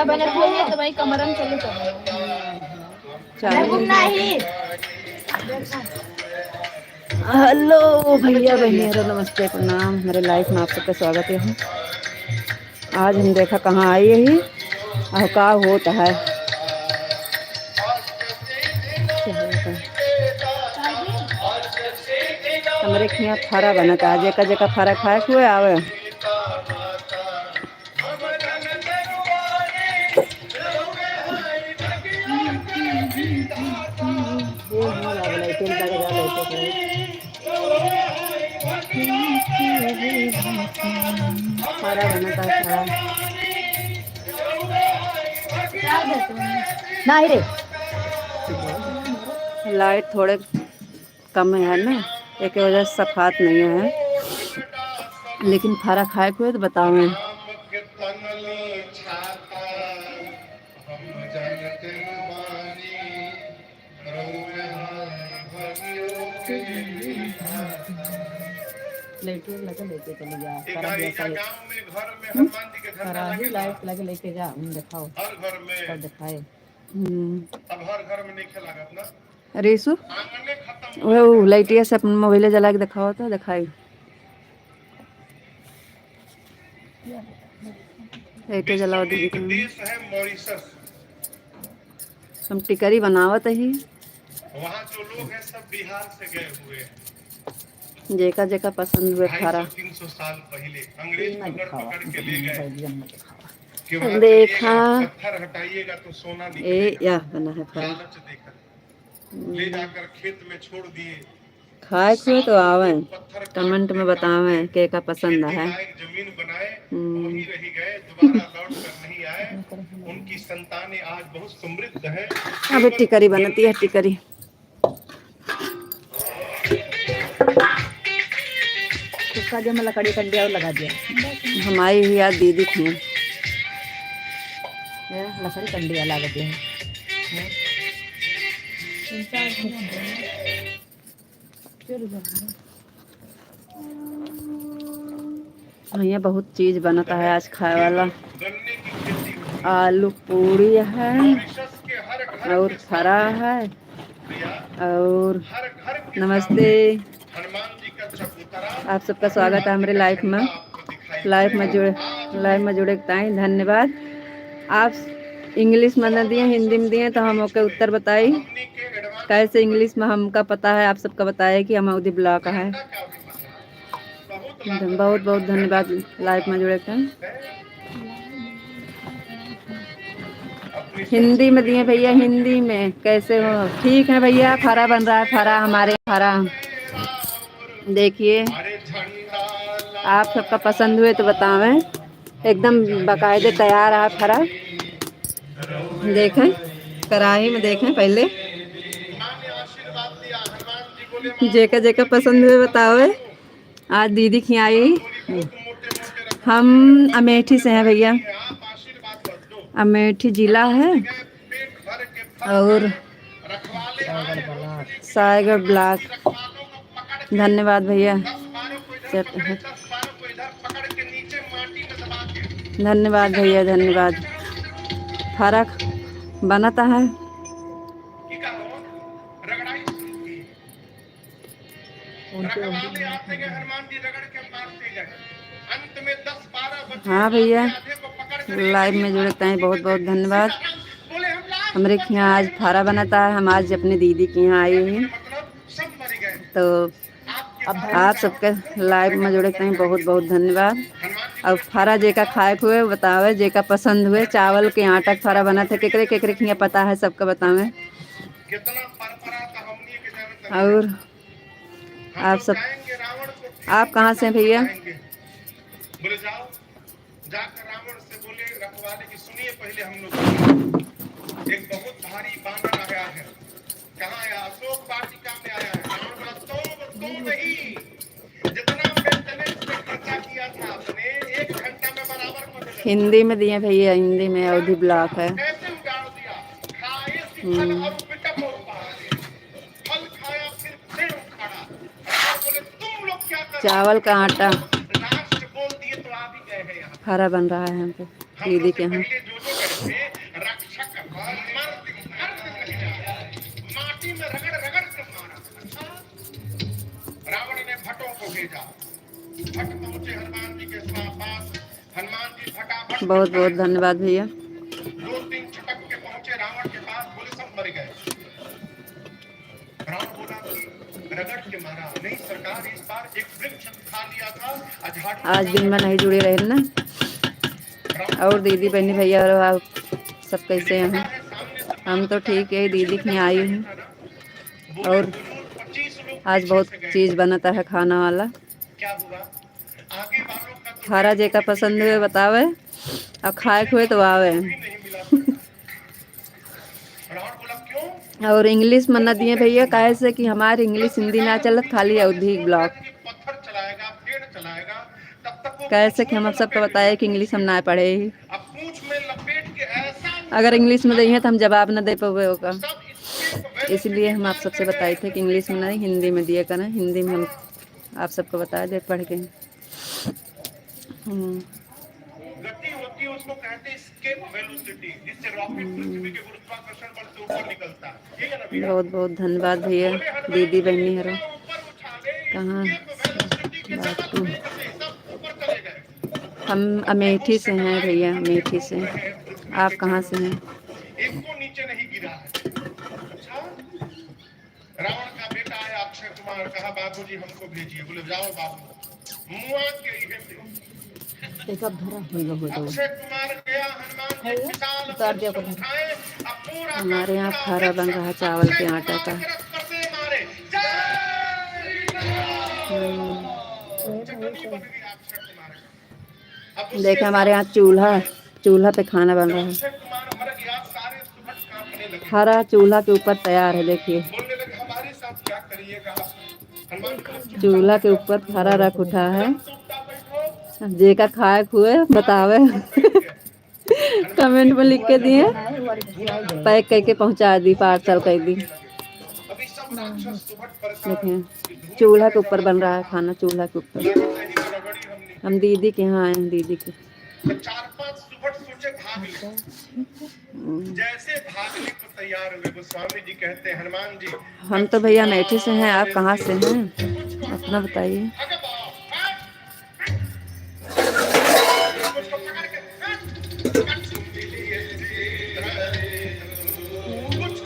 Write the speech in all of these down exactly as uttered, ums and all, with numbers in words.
बने हुए हैं, तो वही कमरा में चले जाओ। चालू है। नहीं। हेलो भैया बहनी, हेलो नमस्ते प्रणाम, हमारे लाइफ में आप सबका स्वागत है। आज हम देखा कहाँ आई ही और का होता है। हमरे खिया फरा बनता है, जेका जेका फरा खाए के हुए आवे। फरा बनता है, फरा। नहीं रे। लाइट थोड़े कम है ना, एक वजह से सफात नहीं है, लेकिन फरा खाए के हुए तो बतावे। लेके, लेके, लेके चले जा। हम्म? कराही लाइट लगे लेके जा, हम दिखाओ। तब दिखाए। हम्म। रेसु, वह उ लाइटिया से अपन मोबाइल जला के दिखाओ तो दिखाई। लाइटिया जलाओ दीदी तुम। हम टिकरी बनावत ही। वहाँ जो लोग हैं, सब बिहार से गए हुए हैं। जेका जेका पसंद हुए फरा। ढाई सौ तीन सौ साल पहले अंग्रेज पकड़ पकड़ के ले गए। कि वहाँ देखा। चलिएगा, पत्थर हटाइएगा तो सोना निकलेगा। ए, या बना है फरा। लालच देकर। ले जाकर खेत में छोड़ दिए। खाए के हुए तो आवे, कमेंट में बतावे के का पसंद है। उनकी संतानें आज बहुत समृद्ध है। अबे टिकरी बनती है, टिकरी। इसका जो मैं लकड़ी कंडिया लगा दिया। हमारी ही यार दीदी थी। ये लकड़ी कंडिया लगा दिया। भैया बहुत चीज बनता है आज खाए वाला। आलू पूड़ी है और फरा है और नमस्ते। आप सबका स्वागत है हमरे लाइफ में। लाइफ में जुड़े, लाइफ में जुड़े के ताई धन्यवाद। आप इंग्लिश में न दिए, हिंदी में दिए तो हम ओके उत्तर बताई। कैसे इंग्लिश में हमका पता है, आप सबका बताए कि हम अवधी ब्लॉक है। बहुत बहुत धन्यवाद लाइफ में जुड़े के। हिंदी में दिए भैया, हिंदी में। कैसे हो? ठीक है भैया, फरा बन रहा है, फरा हमारे फरा। देखिए, आप सबका पसंद हुए तो बतावें, एकदम बाकायदे तैयार है फरा। देखें, कढ़ाई में देखें पहले, जेका जेका पसंद हुए बतावे। आज दीदी की आई, हम अमेठी से हैं भैया, अमेठी जिला है और सायगढ़ ब्लॉक। धन्यवाद भैया। धन्यवाद भैया, धन्यवाद। फरा बनता है। हाँ भैया, लाइव में जुड़े ताई बहुत बहुत धन्यवाद। हमरे के यहाँ आज फरा बनता है, हम आज अपने दीदी के यहाँ आई हुई, तो आप सबके लाइव में जुड़े ताई बहुत बहुत धन्यवाद। और फरा जेका खाए के हुए बतावे, जेका पसंद हुए, चावल के आटा के फरा बनत है, केकरे केकरे के यहाँ पता है सबका बतावे। और आप सब, आप कहाँ से हैं भैया? बोले, जाओ, जाकर रावण से बोले, रखवाले कि सुनिए पहले हम लोग, एक बहुत भारी बानर आया है। कहाँ आया? अशोक वाटिका में आया है। रावण बोला, "तो, तो नहीं, जितना maintenance पे खर्चा किया था आपने, एक घंटा में बराबर कर दिया।" हिंदी में दिए भैया, हिंदी में, अवधी ब्लॉक है। कैसे उजाड़ दिया? खाए शिखर हम्म। और पिटक और पहाड़े। चावल का आटा फरा बन रहा है यहाँ पे दीदी के यहाँ। पहुंचे हनुमान जी के पास। हनुमान जी फटाफट बहुत बहुत धन्यवाद भैया। लोग दिन छटक के पहुंचे रावण के पास, बोले, "सब मर गए।" रावण बोला कि रगड़ के मारा। नहीं सरकार, इस बार एक वृक्ष खा लिया था, अझाड़ू आज दिन में नहीं जुड़े रहे ना। और दीदी बहनी भैया और आप सब कैसे हैं? हम तो ठीक है, दीदी के यहाँ आई हूँ। और आज बहुत चीज बनता है खाना वाला। खारा जेका पसंद हुए बतावे, और खाए के हुए तो आवे। और इंग्लिश में ना दिए भैया, काहे से कि हमार इंग्लिश हिंदी ना चलत, खाली अवधी ब्लॉग। काहे से कि हम आप सबको बताए कि इंग्लिश हम ना पढ़े ही। अगर इंग्लिश में दिए तो हम जवाब ना दे पावे ओका, इसलिए हम आप सबसे बताए थे कि इंग्लिश में नहीं, हिंदी में दिए करें। हिंदी में हम आप सबको बताए दे पढ़ के। हम्म। गति होती है, उसको कहते हैं escape velocity, जिससे रॉकेट पृथ्वी के गुरुत्वाकर्षण बल से ऊपर निकलता है। बहुत बहुत धन्यवाद भैया, दीदी बहनी हरो। कहाँ बात तू? हम अमेठी से हैं भैया, अमेठी से। आप कहाँ से हैं? रावण का बेटा आया अक्षय कुमार, कहा, "बाबूजी, हमको भेजिए।" बोले, "जाओ बाबू।" मुआ के इहे थे। ये सब धरा हुआ हो तो। अक्षय कुमार गया, हनुमान जी है, विशाल उतार दिया धनुष करो। उठाए, अब पूरा का हमारे यहाँ पूरा खारा बन रहा है चावल के आटा का। हम्म। देखे, हमारे यहाँ चूल्हा, चूल्हा पे खाना बन रहा है। खारा चूल्हा के ऊपर तैयार है, देखिए। चूल्हा के ऊपर खारा रख उठा है। जेका खाए हुए बतावे। कमेंट में लिख के दिए, पैक करके पहुंचा दी, पार्सल कर दी। देखिए, चूल्हा के ऊपर बन रहा है खाना, चूल्हा के ऊपर। हम दीदी के यहाँ आए हैं, दीदी के। हम्म। हम तो भैया अमेठी से हैं, आप कहाँ से हैं, अपना बताइए।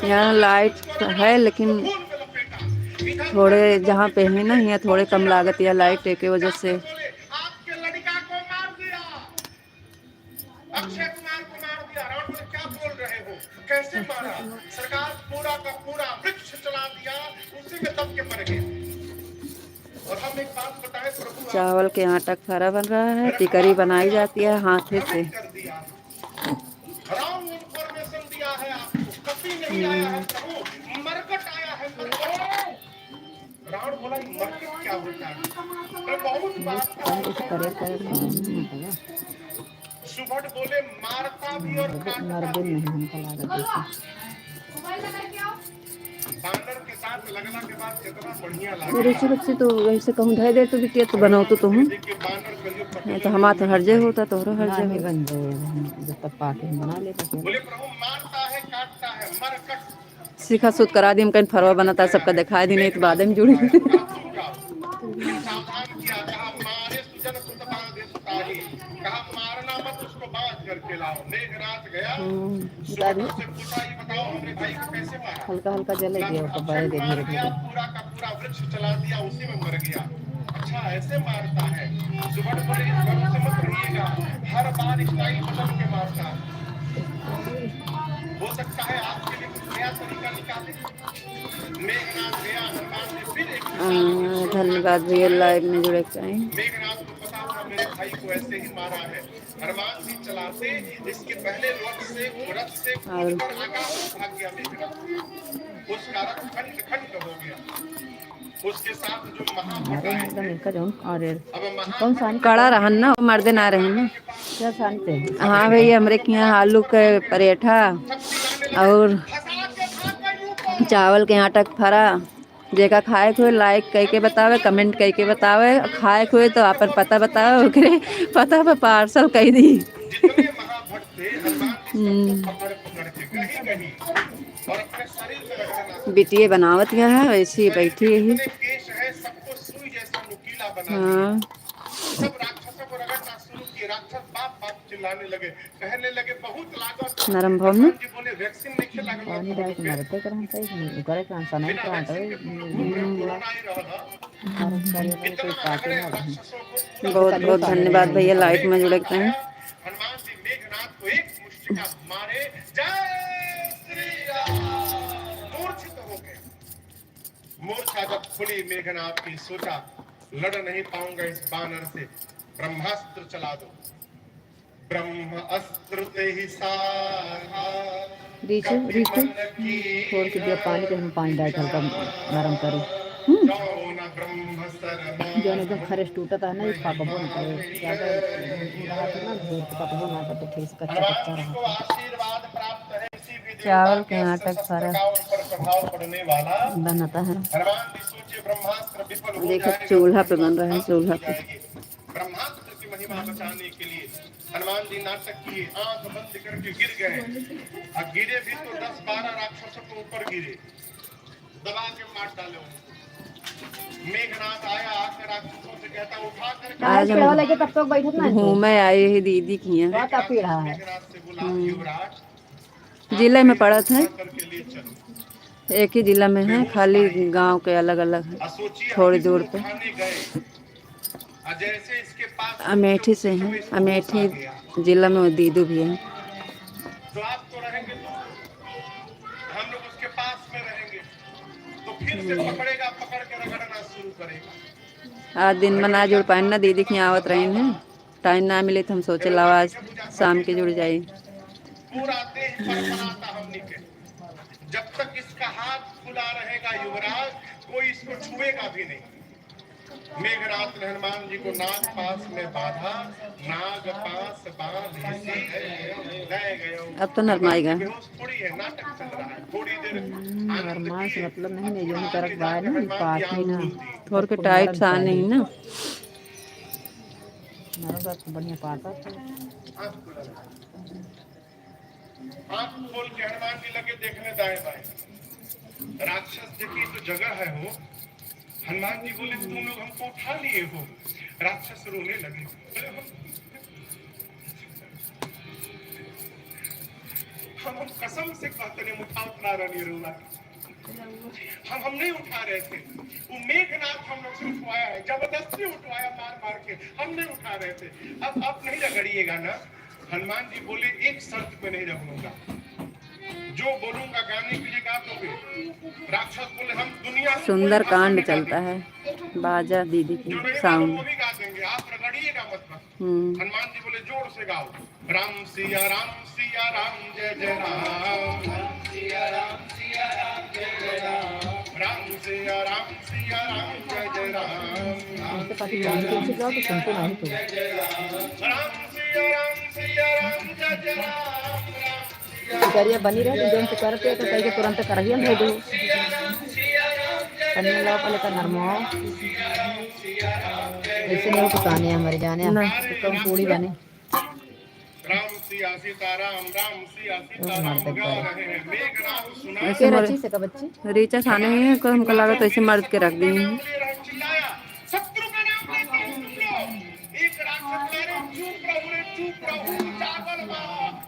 यहाँ लाइट है, लेकिन थोड़े जहाँ पे है ना, यहाँ थोड़े कम लागत या लाइट के वजह से। चावल के आटा का फरा बन रहा है, टिकरी बनाई जाती है हाथे से। रुचि रुचि तो वैसे कहूँ धै दे तो बिटिया तो बनाओ तो तुम। नहीं तो हमार तो हर जगह होता, तोहरो हर जगह। सीखा सूत करा दी, हम कहीं फरवा बनता, सबका दिखाई दी, नहीं तो बाद में जुड़ी। हम्म, बता दी। हल्का हल्का जले दिया, ओके, बड़े दे धीरे धीरे। हाँ, धन्यवाद भैया, लाइव में जुड़े के चाही। और हमारे यहाँ एकदम इनका जौन, और कौन सा कड़ा रहन ना, वो मर्दे ना रहन ना। हाँ भैया, हमरे के यहाँ आलू के परेठा और चावल के आटा के फरा। जेका खाए के होए, लाइक कइके बतावे, कमेंट कइके बतावे। खाए के होए तो आपन पता बतावे, ओकरे पता पे पार्सल कइ दी। हम्म। बिटिये बनावत यहाँ है, वैसे ही बैठी है। हाँ। बाप बाप चिल्लाने लगे, कहने लगे, "बहुत लागत।" नरम भवन में हनुमान जी बोले, "वैक्सीन नहीं खिला।" पानी डाल के मरते करम सही नहीं, ओकरे के अंसा नहीं बिना करम वैक्सीन के तो लोग घूम रहे, हम्म। कोरोना ही रहल है। बहुत बहुत धन्यवाद भैया, लाइव में जुड़े के ताईं। हनुमान जी मेघनाथ को एक मुष्टिका मारे, जय श्री राम। मूर्छित हो गए। मूर्छा जब खुली मेघनाथ की, सोचा, लड़ नहीं पाऊंगा इस बानर से, ब्रह्मास्त्र चला दो। ब्रह्म अस्त्र ते ही साधा। रीचू, रीचू, खोल के दिया पानी, तो हम पानी डाल के हल्का गरम करी। हम्म। जौन एकदम fresh टूटत है ना, ये पकबो न करे। ज्यादा रहा था ना, भोर के पकबो ना करते, ठेस कच्चा कच्चा रहा था। चावल के आटा के सारा बनता है। देखो, चूल्हा पे बन रहा है, चूल्हा पे। ब्रह्मास्त्र की महिमा बचाने के लिए हनुमान जी नाटक किए, आंख बंद करके गिर गए। और गिरे भी तो दस बारह राक्षसों के ऊपर गिरे, दबा के मार डाले उनको। मेघनाथ आया, आके राक्षसों से कहता, "उठा कर आज हम घूमे आए ही दीदी के यहाँ। मेघनाथ से बोला, हम्म। "युवराज, जिले में पड़त है, एक ही जिला में है, खाली गांव के अलग-अलग है, थोड़ी दूर पे। अमेठी से हैं, अमेठी जिला में वो दीदू भी है।" आज दिन में ना जुड़ पाइन ना, दीदी के यहाँ आवत रहीन है। टाइम ना मिले तो हम सोचे लावा आज शाम के जुड़ जाई। पूरा देह फरफराता हमनी के। जब तक इसका हाथ खुला रहेगा युवराज, कोई इसको छुएगा भी नहीं। मेघनाथ ने हनुमान जी को नाग पास में बांधा, नाग पास बांध इसी ले गयो। अब तो नरमाएगा। बेहोश थोड़ी है, नाटक चल रहा है। थोड़ी देर हम्म, नरमास मतलब नहीं, नहीं, जो तरफ बाहर नहीं, पास में ना। थोड़ के टाइट सा नहीं ना। नरम बात तो बढ़िया पाता था। आंख खोल के हनुमान जी लगे देखने दाएं बाएं। राक्षस देखिए तो जगह है हो। हनुमान जी बोले, "तुम लोग हमको उठा लिए हो।" राक्षस रोने लगे, बोले, "हम, हम, हम कसम से कहते नहीं, हम उठावत ना रहनी रउआ। हम, हम नहीं उठा रहे थे। वो मेघनाथ हम लोग से उठवाया है, जबरदस्ती उठवाया, मार मार के। हम नहीं उठा रहे थे। अब आप नहीं रगड़िएगा ना।" हनुमान जी बोले, "एक शर्त पे नहीं रगड़ूंगा, जो बोलूंगा गाने के लिए गा दोगे?" राक्षस बोले, "हम दुनिया में कोई सुंदरकांड भाषा में गा चलता देंगे। है, बाजा दीदी की जो नहीं मालूम साउंड। वो भी गा देंगे, आप रगड़िएगा मत बस।" हम्म। हनुमान जी बोले, "जोर से गाओ, राम सिया राम सिया राम जय जय राम, राम सिया राम सिया राम जय जय राम, राम सिया राम सिया राम जय जय राम।" हमसे काफी काम से उनसे जाओ तो सुनते नहीं तो। राम सिया राम सिया राम जय जय राम, राम सिया राम सिया राम जय जय राम। फिकरिया बनी रहे तो जौन से करते हैं तो कह के तुरंत करहिया में दे दो। कन्या लाओ पहले का नरमाओ। ऐसे नहीं तो ताने हमारे जाने ना। तो कम पूरी बने। राम सिया सीताराम, राम सिया सीताराम गा रहे हैं। मेघनाथ सुना ऐसे के मर- रची से का बच्ची? रीचा साने हुई है, कोई हमको लगा तो ऐसे मर्द के रख दी है। चिल्लाया, "शत्रु का नाम लेते हो तुम लोग?" एक राक्षस मारे, "चुप रहो रे, चुप रहो, जागल बा।"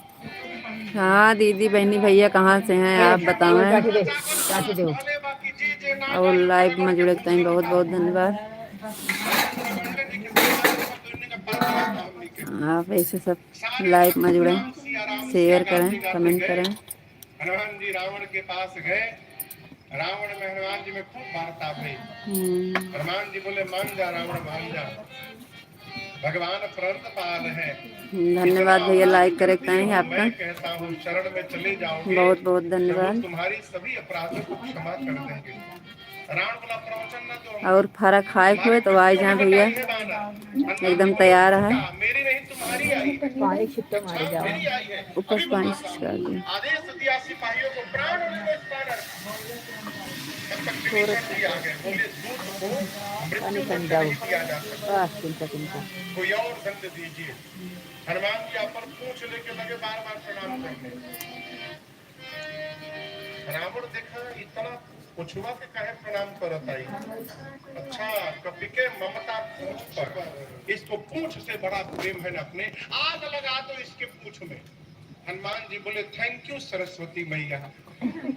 हाँ दीदी, बहनी, भैया कहाँ से हैं आप बतावें। काटी दे, काटी दे। और लाइव में जुड़े के ताईं बहुत बहुत धन्यवाद। आप ऐसे सब लाइव में जुड़ें, शेयर करें, कमेंट करें। हनुमान जी रावण के पास गए। रावण में हनुमान जी में खूब वार्ता भई। हम्म। हनुमान जी बोले, "मान जा रावण, मान जा, भगवान प्रणतपाल है।" धन्यवाद भैया, लाइक करे के ताईं आपका। मैं कहता हूँ, शरण में चले जाओगे, बहुत बहुत धन्यवाद। प्रभु तुम्हारी सभी अपराधों को क्षमा कर देंगे। रावण बोला, "प्रवचन न दो।" और फरा खाए के हुए तो आ जाए भैया, एकदम तैयार है। मेरी नहीं तुम्हारी आई। पानी छिट्टा मारे जाओ। मेरी आई है। ऊपर से पानी छिड़का दे। आदेश दिया सिपाहियों को, "प्राण और निवेश पाना।" तब तक विभीषण जी आ गए, बोले, "दूत को मृत्यु दंड नहीं दिया जा सकता। वाह, चिंता, चिंता। कोई और दंड दीजिए।" हनुमान जी अपन पूंछ लेके लगे बार बार प्रणाम करने। रावण देखा इतना पुछुआ के काहे प्रणाम करत आई? अच्छा, कपि के ममता पूछ पर, इसको पूछ से बड़ा प्रेम है ना अपने। आग लगा दो इसके पूछ में। हनुमान जी बोले, "Thank you सरस्वती मैया।"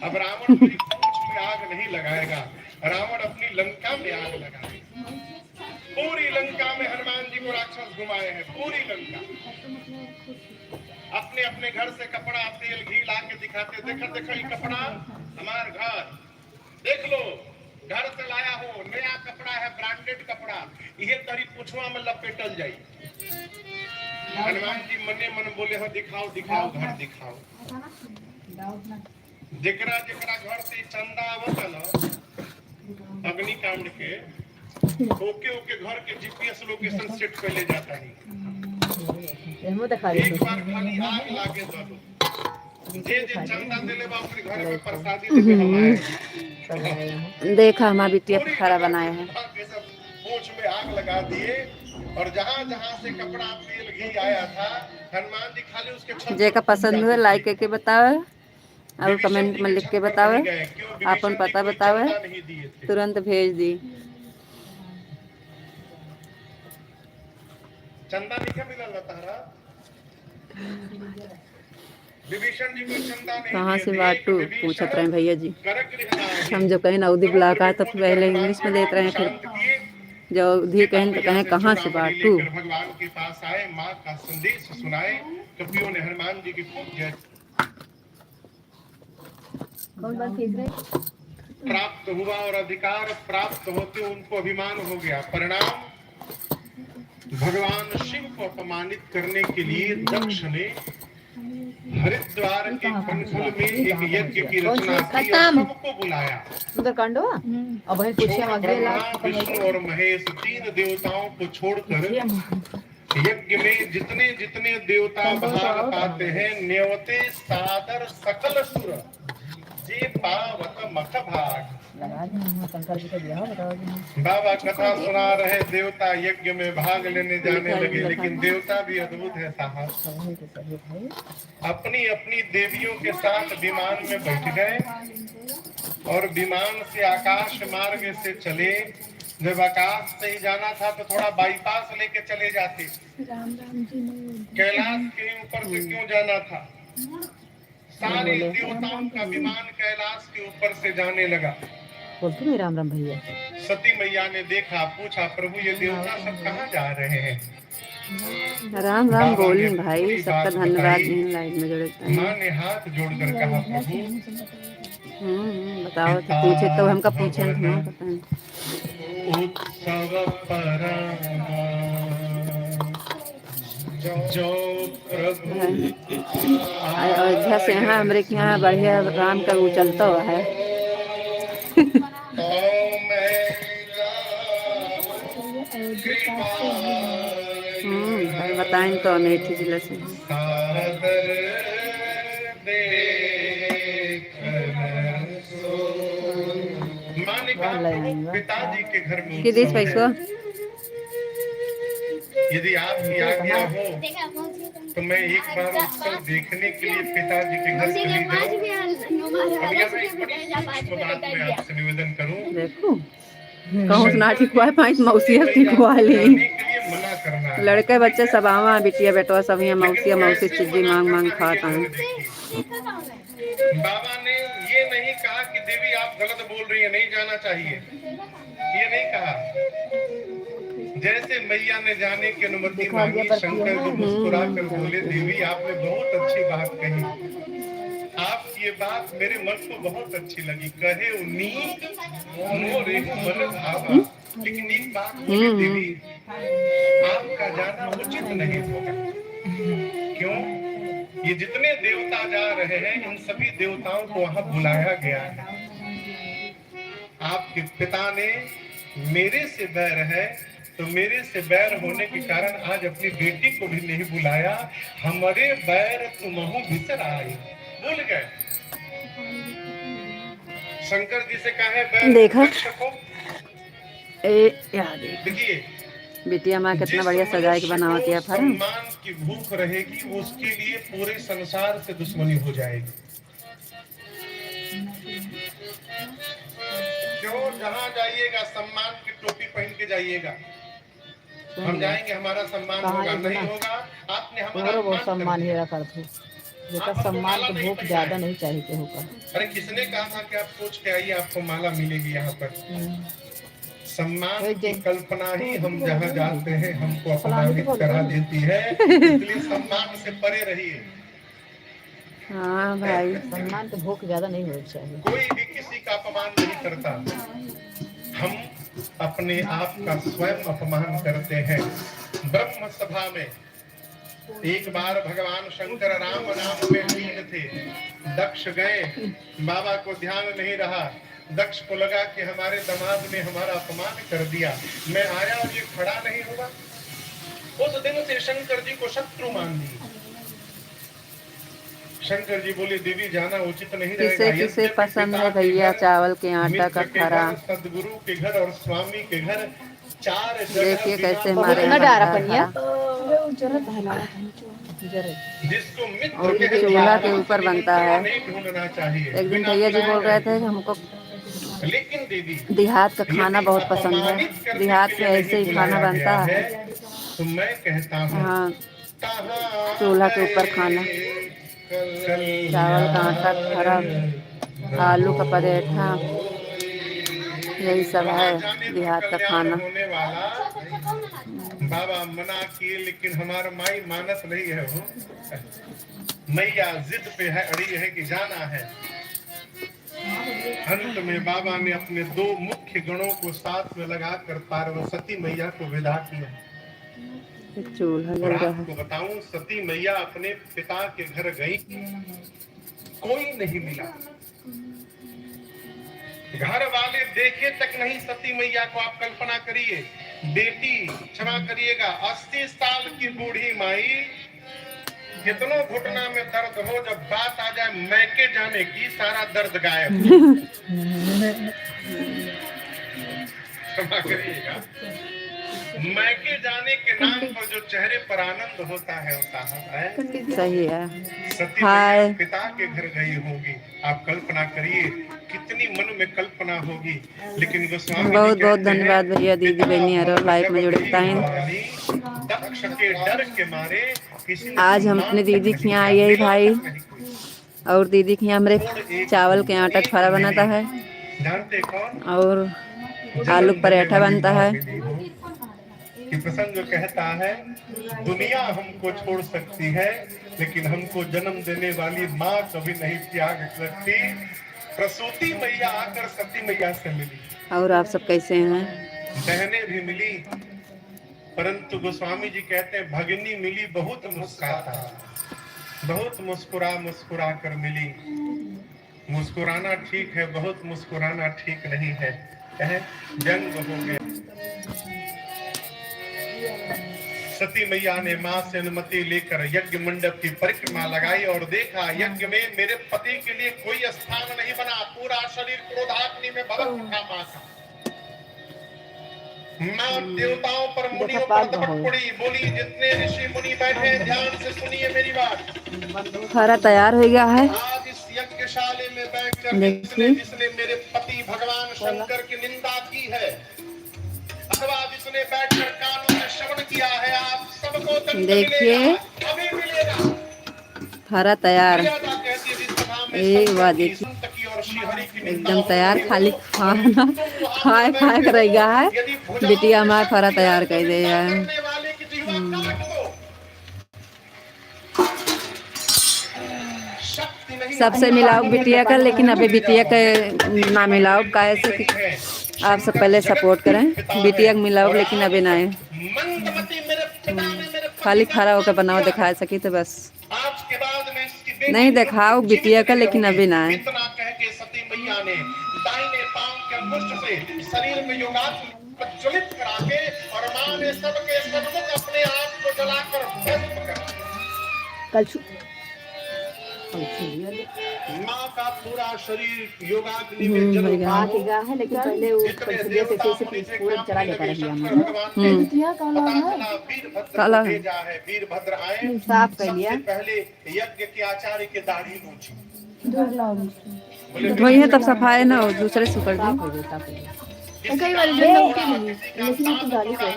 अब रावण मेरी पूछ में आग नहीं लगाएगा, रावण अपनी लंका में आग लगाएगा। पूरी लंका में हनुमान जी को राक्षस घुमाए हैं, पूरी लंका। अपने अपने घर से कपड़ा, तेल, घी ला के दिखाते, "देखा, देखा, ये कपड़ा हमार घर, देख लो, घर से लाया हो, नया कपड़ा है, branded कपड़ा, इहे तरी पुछुआ में लपेटल जाई।" हनुमान जी मने मन बोले हो, "दिखाओ, दिखाओ, घर दिखाओ।" जेकरा जेकरा घर से चंदा आवता ना अग्निकांड के, ओके ओके घर के जीपीएस लोकेशन सेट कर ले जाता है। एमो दिखा दे। एक बार खाली आग लागे दो। जे जे चंदा देले बा, ओकरे घर में प्रसादी देके हम आए। देखा, हमार बिटिया खाना बनाए हैं। पूछ में आग लगा दिए और जहाँ जहाँ से कपड़ा, तेल, घी आया था, हनुमान जी खाली उसके छत जेका पसंद हुए, लाइक करके बतावे। और कमेंट में लिख के बतावे, आपन पता बतावे, तुरंत भेज दी। चंदा नइखे मिलल ना तहरा? विभीषण जी को चंदा नहीं कहाँ से बाटू? पूछत रहे भैया जी। हम जो कहें अवधी ब्लॉक आए तो पहले इंग्लिश में देत रहे, फिर जो अवधी कहें तो कहें कहाँ से बाटू? भगवान के पास आए, माँ का संदेश सुनाए, कपियों ने हनुमान जी की खूब जय। कौन बात खींच रहे? प्राप्त हुआ और अधिकार प्राप्त होते उनको अभिमान हो गया। परिणाम, भगवान शिव को अपमानित करने के लिए दक्ष ने हरिद्वार के कंकुल में एक यज्ञ की रचना की और सबको बुलाया। सुंदरकांडो? अब वही पूछे, ब्रह्मा, विष्णु और महेश तीन देवताओं को छोड़कर यज्ञ में जितने जितने देवता भाग पाते हैं, नेवते सादर सकल सुर, जे पावत मख भाग। बाबा कथा सुना रहे, देवता यज्ञ में भाग लेने जाने लगे, लेकिन देवता भी अद्भुत है साहब। अपनी अपनी देवियों के साथ विमान में बैठ गए और विमान से आकाश मार्ग से चले। जब आकाश से ही जाना था तो थोड़ा बाईपास लेके चले जाते। राम राम जी ने कैलाश के ऊपर से क्यों जाना था? सारे देवताओं का विमान कैलाश के ऊपर से जाने लगा। बोलती नहीं राम राम भैया। सती मैया ने देखा, पूछा, "प्रभु, ये देवता सब कहाँ जा रहे हैं?" राम राम बोली भाई, सबका धन्यवाद। लाइव में जुड़े। माँ ने हाथ जोड़कर कहा, "प्रभु।" हम्म, बताओ तो, पूछे तो हमका पूछे, हम पता नहीं। उत्सव परम जो प्रभु अयोध्या से यहाँ, हमरे के यहाँ बढ़िया राम का वो चलता हुआ है। हम्म, और बताएं तो अमेठी जिला से। माँ ने कहा, "प्रभु, पिताजी के घर में उत्सव है। यदि आपकी आज्ञा हो, तो मैं एक बार उत्सव देखने के लिए पिताजी के घर चली जाऊं।" अब यहाँ एक बड़ी सूक्ष्म बात मैं आपसे निवेदन करूं। देखो, कहूँ से ना ठीक हुआ है, पाँच मौसिया ठीक हुआ है, लेकिन लड़के बच्चे सब आवा, बिटिया बेटवा सब यहाँ मौसिया मौसी चीजी मांग मांग खात हैं। बाबा ने ये नहीं कहा कि देवी आप गलत बोल रही हैं, नहीं जाना चाहिए, ये नहीं कहा। जैसे मैया ने जाने की अनुमति मांगी, शंकर जी मुस्कुरा कर बोले, "देवी, आपने बहुत अच्छी बात कही, आपकी ये बात मेरे मन को बहुत अच्छी लगी।" कहे नीक मोरे मन भावा। लेकिन एक बात बोली देवी, आपका जाना उचित नहीं होगा। क्यों? ये जितने देवता जा रहे हैं, इन सभी देवताओं को वहां बुलाया गया है। आपके पिता ने मेरे से बैर है, तो मेरे से बैर होने के कारण आज अपनी बेटी को भी नहीं बुलाया। हमरे बैर तुमहु बिसराए। भूल गए। शंकर जी से कहे, "बैर देखा? रक्षको।" ए, या देख। देखिए, बिटिया माँ कितना बढ़िया सजाए के बनावत है फार्म। सम्मान की भूख रहेगी, उसके लिए पूरे संसार से दुश्मनी हो जाएगी। हो, जहाँ जाइएगा सम्मान की टोपी पहन के जाइएगा। हम जाएंगे, हमारा सम्मान होगा, नहीं होगा, आपने हमारा अपमान कर दिया। जेकर सम्मान के भूख ज्यादा नहीं चाहिए केहू का। अरे, किसने कहा था कि आप सोच के आइए, आपको माला मिलेगी यहाँ पर? हम्म। सम्मान की कल्पना ही हम जहाँ जाते हैं, हमको अपमानित करा देती है, इसलिए सम्मान से परे रहिए। हाँ भाई। सम्मान के भूख ज्यादा नहीं होना चाहिए। कोई भी किसी का अपमान नहीं करता, हम अपने आप का स्वयं अपमान करते हैं। ब्रह्म सभा में एक बार भगवान शंकर राम नाम में लीन थे। दक्ष गए, बाबा को ध्यान नहीं रहा। दक्ष को लगा कि हमारे दामाद ने हमारा अपमान कर दिया, मैं आया और ये खड़ा नहीं होगा। उस दिन से शंकर जी को शत्रु मान लिए। शंकर जी बोले, "देवी, जाना उचित नहीं रहेगा।" किसे किसे पसंद है भैया चावल के आटा का खरा? सदगुरु के घर और स्वामी के घर चार जगह। देखिए कैसे हमारे यहाँ डारा पनिया। जिसको मित्र और ये चूल्हा के ऊपर बनता है। एक दिन भैया जी बोल रहे थे कि हमको देहात का खाना बहुत पसंद है, देहात में ऐसे ही खाना बनता है। तो मैं कहता हूँ, हाँ, चूल्हा के ऊपर खाना, चावल का आटा, खरा, आलू का पराठा, यही सब है देहात का खाना। बाबा मना किए, लेकिन हमार माई मानत नहीं है। वो मैया जिद पे है, अड़ी है कि जाना है। अंत में बाबा ने अपने दो मुख्य गणों को साथ में लगाकर पार्वती मैया को विदा किया। चूल्हा और आपको बताऊं, सती मैया अपने पिता के घर गई, कोई नहीं मिला। घर वाले देखे तक नहीं सती मैया को। आप कल्पना करिए, बेटी, क्षमा करिएगा, अस्सी साल की बूढ़ी माई, कितनों घुटना में दर्द हो, जब बात आ जाए मैके जाने की, सारा दर्द गायब। क्षमा करिएगा, मैके जाने के नाम पर जो चेहरे पर आनंद होता है, होता है। सही है। सती मैया पिता के घर गई होगी, आप कल्पना करिए, कितनी मन में कल्पना होगी। लेकिन गोस्वामी जी बहुत बहुत धन्यवाद भैया, दीदी, बहनी, और लाइफ में जुड़े ताइन। दक्ष के डर के मारे आज हम अपने दीदी के यहाँ आए हैं भाई, और दीदी के यहाँ हमरे चावल के आटा का फरा बनता है और आलू का पराठा बनता है। कि प्रसंग कहता है, दुनिया हमको छोड़ सकती है, लेकिन हमको जन्म देने वाली माँ कभी नहीं त्याग सकती। प्रसूति मैया आकर सती मैया से मिली। और आप सब कैसे हैं? बहनें भी मिली, परंतु गोस्वामी जी कहते हैं, भगिनी मिली बहुत मुस्काता, बहुत मुस्कुरा मुस्कुरा कर मिली। मुस्कुराना ठीक है, बहुत मुस्कुराना ठीक नहीं है। कहे, व्यंग हो गया। सती मैया ने माँ से अनुमति लेकर यज्ञ मंडप की परिक्रमा लगाई और देखा, यज्ञ में मेरे पति के लिए कोई स्थान नहीं बना। पूरा शरीर क्रोधाग्नि में भड़क उठा माँ का। माँ देवताओं पर, मुनियों पर दपट पड़ी, बोली, "जितने ऋषि मुनि बैठे हैं, ध्यान से सुनिए मेरी बात।" फरा तैयार हो गया है। आज इस यज्ञशाला में बैठकर जिसने, जिसने मेरे पति भगवान शंकर की निंदा की है, अथवा जिसने बैठकर कानों से श्रवण किया है, आप सबको दंड मिलेगा, अभी मिलेगा। फरा तैयार। ए वाह, देखिए, एकदम तैयार। खाली खाना खाए, खाए के रह गया है। बिटिया हमार फरा तैयार कर दे है। हम्म। सबसे मिलाओ बिटिया का, लेकिन अबे बिटिया के ना मिलाओ, काहे से कि आप सब पहले सपोर्ट करें। बिटिया के मिलाओ, लेकिन अबे ना है। हम्म। खाली खड़ा होकर बनाओ, दिखा सकी तो बस। नहीं, देखाओ बिटिया का, लेकिन अभी ना है। इतना कह के सती मैया ने दाहिने पांव के अंगुष्ठ से शरीर में योगाग्नि प्रज्वलित करा के और माँ ने सबके सन्मुख अपने आप को जलाकर भस्म कर दिया। कलछू, कलछू लिया ले। माँ का पूरा शरीर योगाग्नि में जल उठा। हाथ गया है, लेकिन पहले वो कलछुलिया से ऐसे पूरे चला लेता रह गया। हम्म। काला है। वीरभद्र आए, साफ कर लिया। सबसे पहले यज्ञ के आचार्य के दाढ़ी नोची। धोई है तब सफाई ना हो, दूसरे से कर दो। कई बार जो लोग के लिए, लेकिन ये तो गाली से है।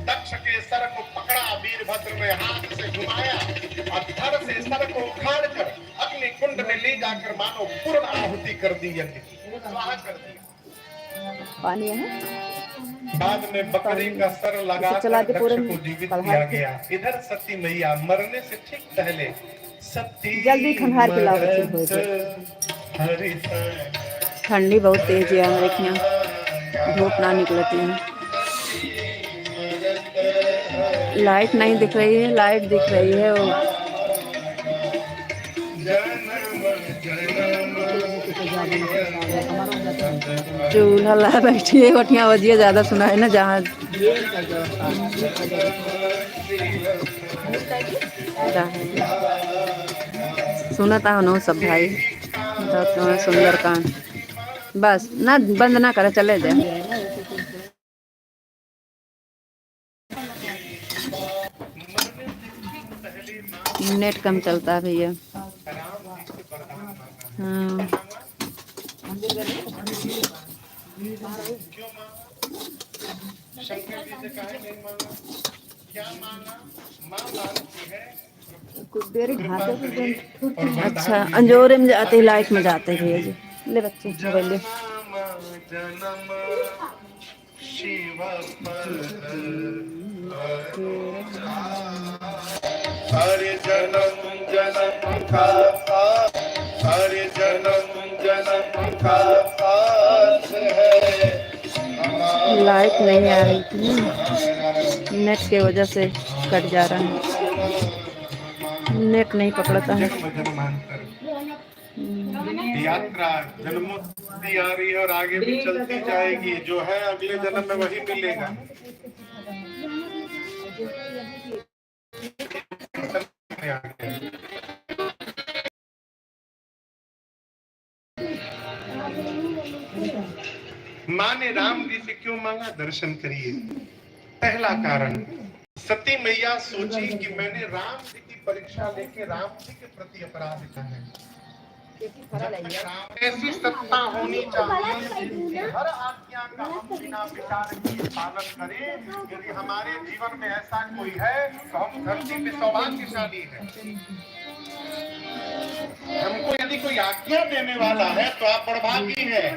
दक्ष के सर को पकड़ा वीरभद्र ने हाथ से घुमाया और धड़ से सर को उखाड़ कर अग्नि कुंड में ले जाकर मानो पूर्ण आहुति कर दी, यज्ञ की स्वाहा कर दिया। पानी है? बाद में बकरी का सर लगा कर दक्ष को जीवित किया गया। इधर सती मैया मरने से ठीक पहले सती जल्दी खंगार के लाओ, बच्ची, धोए के। ठंडी बहुत तेज है हमारे यहाँ, धूप ना निकलती है। लाइट नहीं दिख रही है, लाइट दिख रही है वो। चूल्हा ला बैठी है, बटिया बजिया ज्यादा सुना है ना, जहाँ सुनत आहो न सब भाई, तो तुम्हें सुंदरकांड। बस ना, बंद ना करे, चले दे। नेट कम चलता है भैया। हाँ। कुछ देर घाटे को बंद। अच्छा, अंजोरे में जाते, लाइट में जाते भैया जी। ले बच्चे, मोबाइल ले। हर जन्म जन्म का, हर जन्म जन्म का साथ है। लाइट नहीं आ रही थी, नेट के वजह से कट जा रहा है, नेट नहीं पकड़ता है। हम्म। यात्रा जन्मों से आ रही है और आगे भी चलती जाएगी। जो है अगले जन्म में वही मिलेगा। माँ ने राम जी से क्यों मांगा, दर्शन करिए। पहला कारण, सती मैया सोची कि मैंने राम जी की परीक्षा लेके राम जी के प्रति अपराध किया है। जब तक राम, ऐसी सत्ता होनी चाहिए कि हर आज्ञा का हम बिना विचार किए पालन करें। यदि हमारे जीवन में ऐसा कोई है तो हम धरती पे सौभाग्यशाली हैं। हमको यदि कोई आज्ञा देने वाला है तो आप बड़भागी हैं।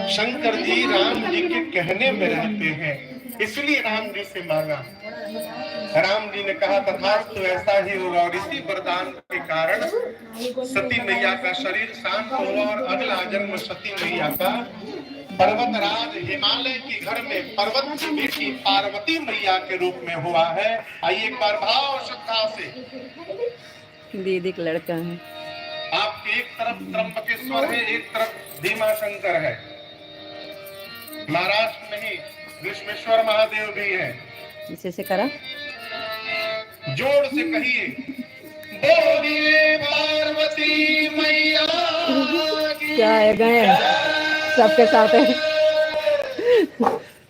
शंकर जी राम जी के कहने में रहते हैं, इसलिए राम जी से मांगा। राम जी ने कहा, "तथास्तु, ऐसा ही होगा।" और इसी वरदान के कारण सती मैया का शरीर शांत हुआ और अगला जन्म सती मैया का पर्वतराज हिमालय के घर में पर्वत की बेटी पार्वती मैया के रूप में हुआ है। आइए, एक बार भाव श्रद्धा से। दीदी के लड़का है। आपके एक तरफ त्र्यंबकेश्वर है, एक तरफ भीमा शंकर है। महाराष्ट्र में ही ग्रीष्मेश्वर महादेव भी है। इसे से करा। जोर से कहिए, "बोलिए पार्वती मैया की।" क्या है, गए सबके साथ है।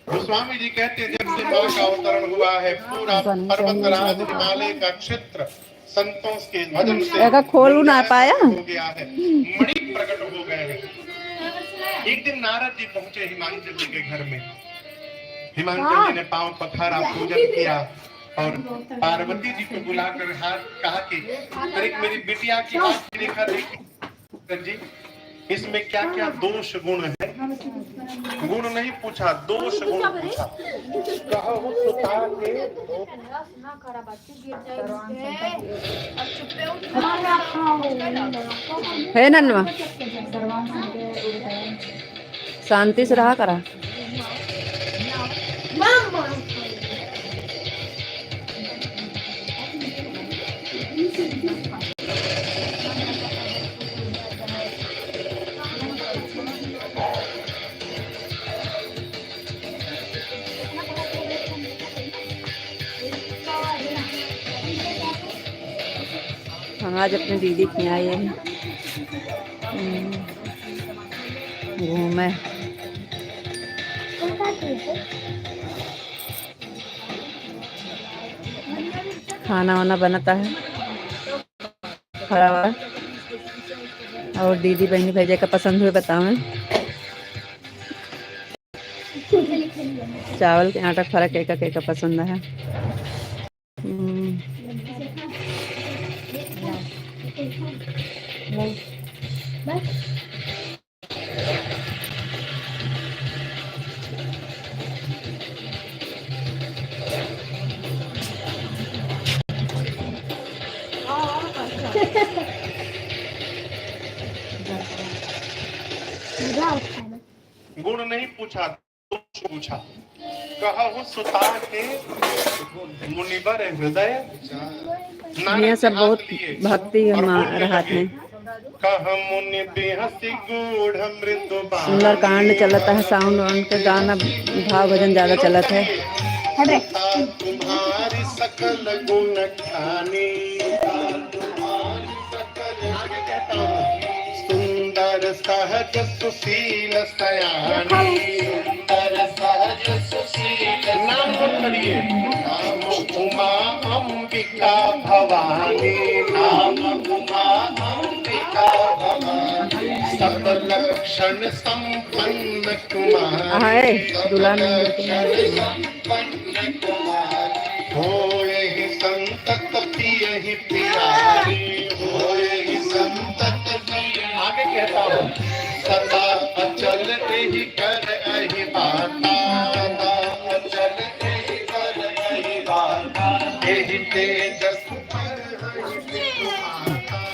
गोस्वामी जी कहते हैं, जब से माँ का अवतरण हुआ है, पूरा पर्वतराज हिमालय का क्षेत्र संतों के भजन से एका खोलू ना पाया। हो गया है, मणि प्रकट हो गए हैं। एक दिन नारद जी पहुंचे हिमांशु जी के घर में। हिमांशु जी ने पांव पखारा, पूजन किया और पार्वती जी को बुलाकर हाथ कहा कि, "अरे, मेरी बिटिया की आंख देखा देखी।" जी, इसमें क्या क्या दोष गुण है? गुण नहीं पूछा, दोष गुण पूछा। कहो सुता के। है नन्ना, शांति से रहा करा। हम आज अपने दीदी के यहाँ आए हैं, हम्म, घूमे। खाना वाना बनता है। फरा हुआ। और दीदी बहिनी भाई जेका पसंद हुए बतावें। चावल के आटा फरा केका केका पसंद है। हम्म। गुण नहीं पूछा, दोष पूछा। कहहु सुता के मुनिबर हृदय, नारद जी हाथ लिए और पुण्य करके। कह मुनि बिहसि गूढ़ मृदु बानी। सुंदरकांड चलत है, sound वाउंड के गाना, भाव भजन ज्यादा चलत है। तुम्हारी सकल गुण खानी। सुंदर सहज सुशील सयानी। सुंदर सहज सुशील। नाम मत करिए। नाम उमा अम्बिका भवानी। नाम उमा अम्बिका भवानी। सब लक्षण संपन्न कुमारी। हाय, दुल्हन। होए ही संतत पियहि प्यारी, होए ही संतत पियहि। आगे कहता हूँ, सदा अचल एहि कर अहि बाता, सदा अचल एहि कर अहि बाता, एहि तेजस पर हरि पितु माता।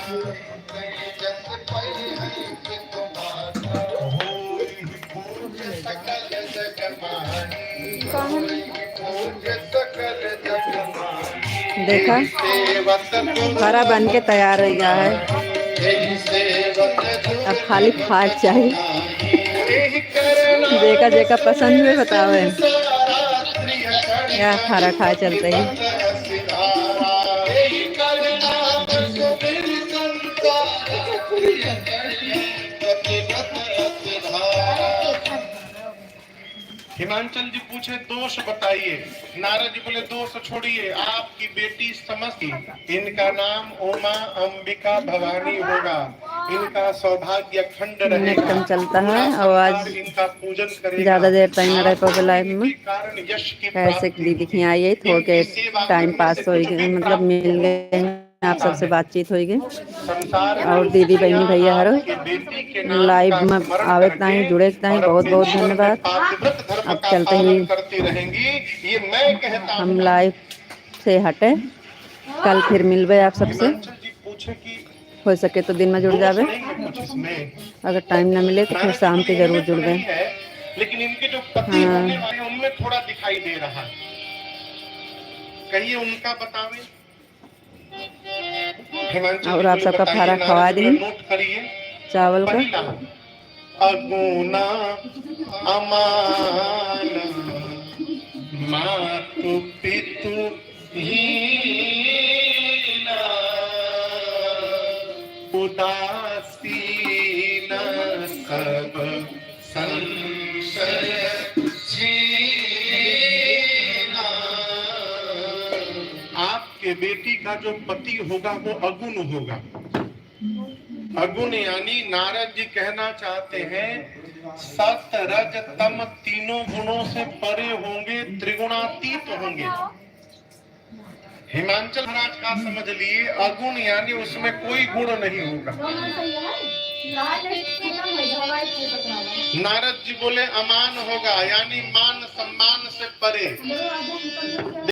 देखा, फरा बन के तैयार होइ गया है। अब खाली खाए के चाही। जेका जेका पसंद हुए बतावे। या फरा खाए चलते ही। हिमांचल जी पूछे, "दोष बताइए।" नारद जी बोले, "दोष छोड़िए, आपकी बेटी समस्त, इनका नाम उमा अंबिका भवानी होगा, इनका सौभाग्य अखंड रहेगा, नेट कम चलता है, पूरा आवाज संसार इनका पूजन करेगा। ज्यादा देर तक न रह पावे live में। इनके कारण यश की प्राप्ति होगी।" कैसे दीदी के यहाँ आइए, थोड़े इनकी सेवा time करने से pass होइ गए, मतलब मिल गए। आप सबसे बातचीत होइगे। और दीदी बहिनी भइया हरो live में आवे के ताहीं, जुड़े के ताहीं बहुत बहुत धन्यवाद। अब चलते ही हम live से हटे, कल फिर मिलबे आप सबसे। हो सके तो दिन में जुड़ जाबे, अगर time ना मिले तो फिर शाम के जरूर जुड़बे। लेकिन इनके जो पति होने वाले हैं, उनमें थोड़ा दिखाई दे रहा है। कहिए, उनका बतावे। हिमांशु जी, और आप सबका फारा खवा दी चावल का। अगुना अमान मातु पितु हीना उदासीन सब संशय छीना। आपके बेटी का जो पति होगा वो अगुण होगा। अगुण यानी नारद जी कहना चाहते हैं, सत रज तम तीनों गुणों से परे होंगे, त्रिगुणातीत होंगे। हिमांचल महाराज का समझ लिए, अगुण यानी उसमें कोई गुण नहीं होगा। नारद जी बोले अमान होगा, यानी मान सम्मान से परे।